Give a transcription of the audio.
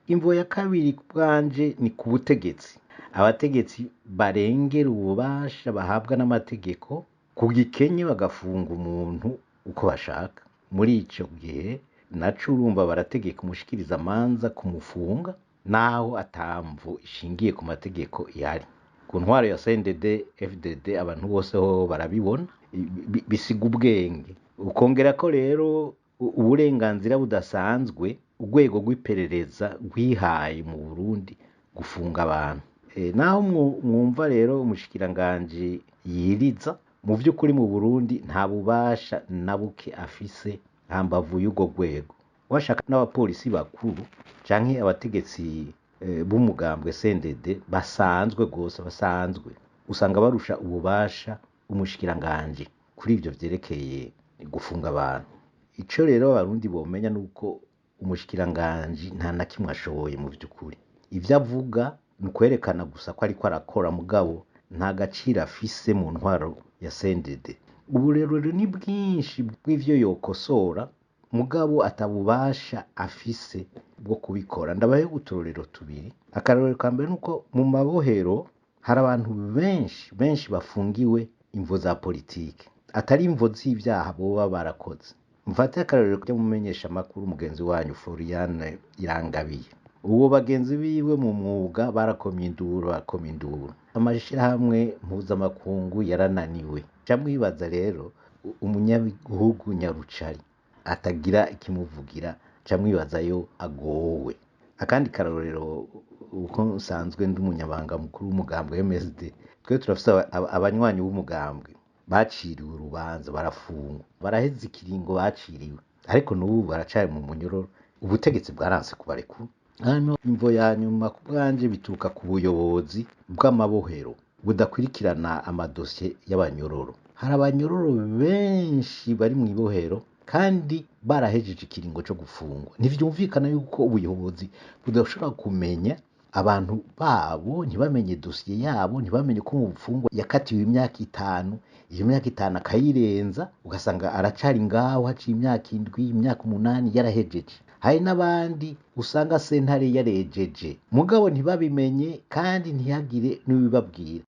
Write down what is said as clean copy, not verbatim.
Imvo ya kabiri ku bwanje ni ku butegetsi. Abategetsi barengera ububasha bahabwa n'amategeko ku gikenye bagafunga umuntu uko bashaka. Muri ico gihe naco urumva barategeka umushikirizamanza kumufunga naho atamvo ishingiye ku mategeko ihari. Ku ntwaro ya CNDD FDD abantu bose ho barabibona, bisiga ubwenge. Ukongerako rero uburenganzira budasanzwe urwego rw'iperereza rwihaye mu Burundi gufunga abantu. Naho mwumva rero umushikiranganji yiriza, mu vy'ukuri mu Burundi nta bubasha na buke afise hambavu y'urwo rwego. Washaka n'abapolisi bakuru canke abategetsi b'umugambwe CNDD basanzwe gose basanzwe, usanga barusha ububasha umushikiranganji kuri ivyo vyerekeye gufunga abantu. Ico rero abarundi bomenya nuko umushikiranganji nta na kimwe ashoboye mu vy'ukuri. Ivyo avuga ni ukwerekana gusa ko ariko arakora, mugabo nta gaciro afise mu ntwaro ya CNDD. Uburerure ni bwinshi bw'ivyo yokosora, mugabo atabubasha afise bwo kubikora. Ndabahe uturorero tubiri. Akarorero ka mbere nuko mu mabohero hari abantu benshi benshi bafungiwe imvo za politike, atari imvo z'ivyaha boba barakoze. Mfate akarorero k'umumenyeshamakuru mugenzi wanyu Floriane Irangabiye. Uwo bagenzi biwe mu mwuga barakomye induru, barakomye induru. Amashirahamwe mpuzamakungu yarananiwe. Ca mwibaza rero umunyagihugu nyarucari atagira ikimuvugira, ca mwibaza yo agowe. Akandi karorero, uko nsanzwe ndi umunyabanga mukuru w'umugambwe MSD, twe turafise abanywanyi b'umugambwe baciriwe urubanza barafungwa, baraheza ikiringo baciriwe, ariko n'ubu baracari mu munyororo, ubutegetsi bwaranse kubarekura. Hanyuma imvo ya nyuma ku bwanje bituruka ku buyobozi bw'amabohero budakurikirana amadosiye y'abanyororo. Hari abanyororo benshi bari mw'ibohero kandi barahejeje ikiringo co gufungwa. Ntivyumvikana yuko ubuyobozi budashobora kumenya abantu babo, ntibamenye dosiye yabo, ntibamenye ko umufungwa yakatiwe imyaka 5, iyo myaka 5 akayirenza, ugasanga aracari ngaho haciye imyaka 7, imyaka 8 yarahejeje. Hari n'abandi usanga sentare yarejeje, mugabo ntibabimenye kandi ntihagire n'ubibabwira.